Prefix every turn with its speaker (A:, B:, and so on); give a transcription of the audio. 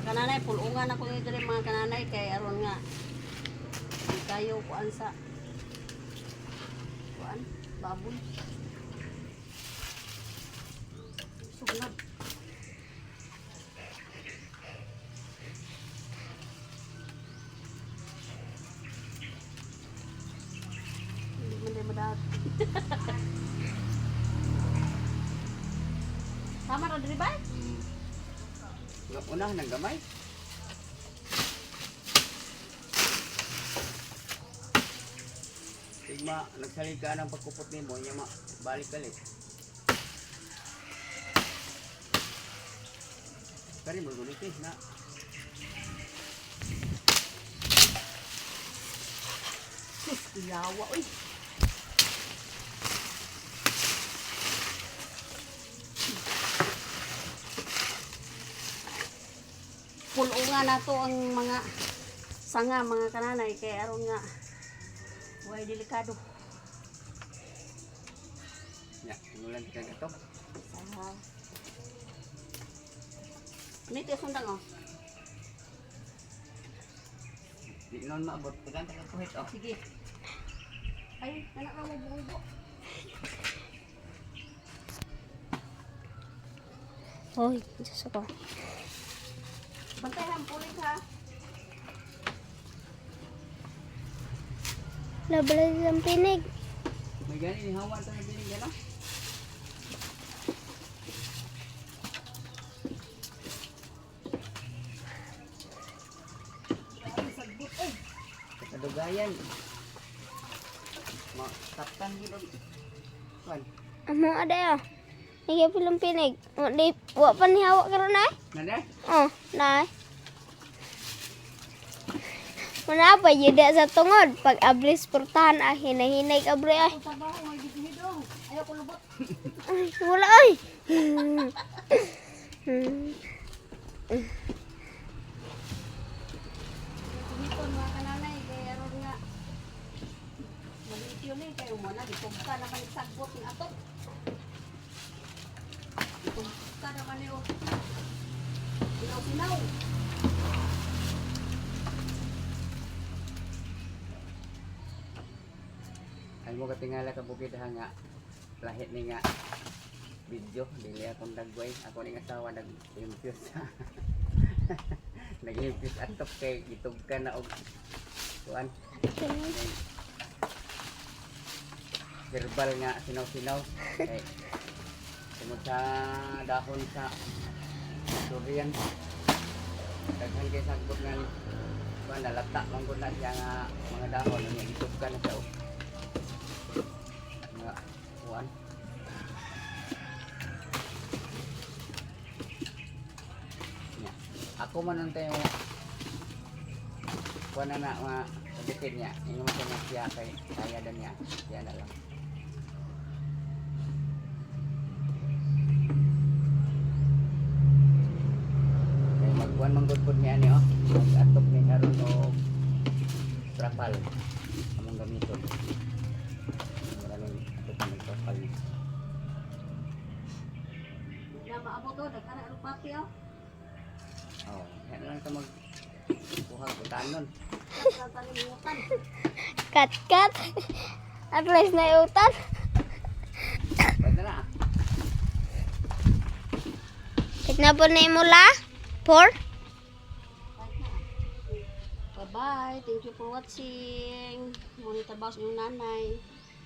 A: Kananay, pulungan ako ni diri, mga kananay, kay aron nga di kayo kuan sa kuan baboy. Sugnod. Hindi man din madaag. Tama ra diri ba?
B: Unahan ng gamay. Tigma, nagsalig ka ng pagkupot nimo, nya ma balik kalit. Kari mo guliti na.
A: Sus, kuyawa oy. Pulungan na to ang mga sanga, mga kananay, kay aron nga way delikado.
B: Nya, ngulan ka gato.
A: Sa Nito sundang oh.
B: Di noon maabot, tagan taga kuhit oh.
A: Sige. Ay, anak ka mo buo.
C: Hoy, Diyos ko.
A: Bantay ang pulit ha.
C: Labalay ang pinig.
B: May gani ni hawan ta nabiling gano.
A: Sagbot oy.
B: Kadugayan. Ma taptan gid og kuan.
C: Amo ada ya. Nige pilang pinig. Wa di wa pa ni hawak karon ay.
B: Nade?
C: Oh, nay. Mana pa yun sa tungod. Pag ablis portahan ah, hinahinay ka bre ay.
A: Ang trabaho may gigihidong. Ayaw ko lubot.
C: Ay, wala ay.
A: Kumipon, mga kananay, kay aron nga maliit yun eh, kay mo na gitugka naman yung sagbot ng atok. Gitugka naman yung sinaw-sinaw.
B: Ay mo katingala ka bukid ha nga lahit ni nga video dili akong dagway ako ning asawa nag-infuse nag-infuse atok kay gitugka na og kuan herbal nga sinaw-sinaw kay tungod sa dahon sa durian daghan kay sagbot nga kuan nalata man gud na siya nga mga dahon unya gitugka na siya og nga kuan. Nya, ako man ang tayo kuan na na mga sa bukid niya ingon man siya nga siya kay kaya daw niya siya na lang. Kay magkuan man gud pud niya ni oh. Mag-atop ni karon og trapal. Among gamiton. Wala nang atop ng trapal ni.
A: Na maabot oh, daghan ang pati oh.
B: Oh, yan lang ta mag kuha utanon.
A: Daghan tanimutan.
C: Cut, cut. At least na utan.
B: Pwede na.
C: Tignan po na imula. Four.
A: Bye-bye. Thank you for watching. Monitor boss yung nanay.